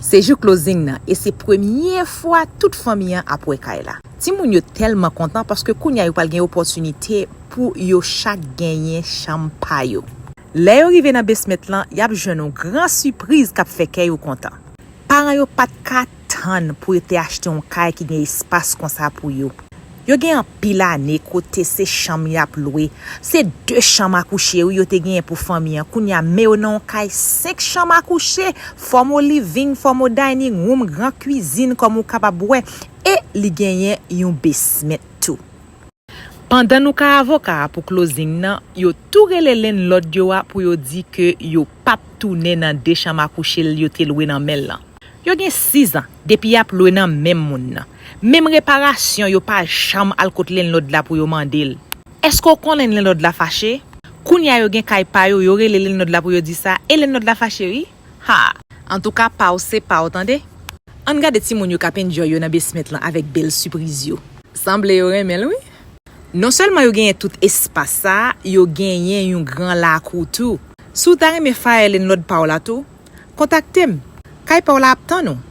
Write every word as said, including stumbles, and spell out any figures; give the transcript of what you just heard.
Se jou closing nan e se premye fwa tout fanmi an ap wè kay la. Timoun yo tèlman kontan paske kounye a yo pral gen opòtinite pou yo chak genyen chanm pa yo. Lè yo rive nan basement lan, y ap jwenn yon gran sipriz k ap fè kè yo kontan. Paran yo pa t ka tann pou yo te achte yon kay ki gen espas konsa pou yo. Yo gen anpil ane kote se chanm y ap lwe. Se de chanm a kouche wi yo te genyen pou fanmi an. Kounye a men yo nan yon kay senk chanm a kouche, formal living, formal dining room, gran kwizin kòm ou kapab wè. E li genyen yon basement tou. Pandan nou ka avoka a pou closing nan, yo tou rele landlord yo a pou yo di ke yo p ap tounen nan de chanm a kouche l yo te lwe nan men l lan. Yo gen sis an depi y ap lwe nan menm moun nan. Menm reparasyon yo pa janm al kot landlord la pou yo mande l. Èske w konnen landlord la fache? Kounye a yo gen kay pa yo, yo rele landlord la pou yo di sa, e landlord la fache wi. Ha! Antouka, pa w se pa w, tande. Ann gade timoun yo k ap enjoy yo nan basement lan avèk bèl sipriz yo. Sanble yo renmen l wi. Non sèlman yo genyen tout espas sa, yo genyen yon gran lakou tou. Si w ta renmen fire landlord pa w la tou, kontakte m. Kay pa w la ap tann ou.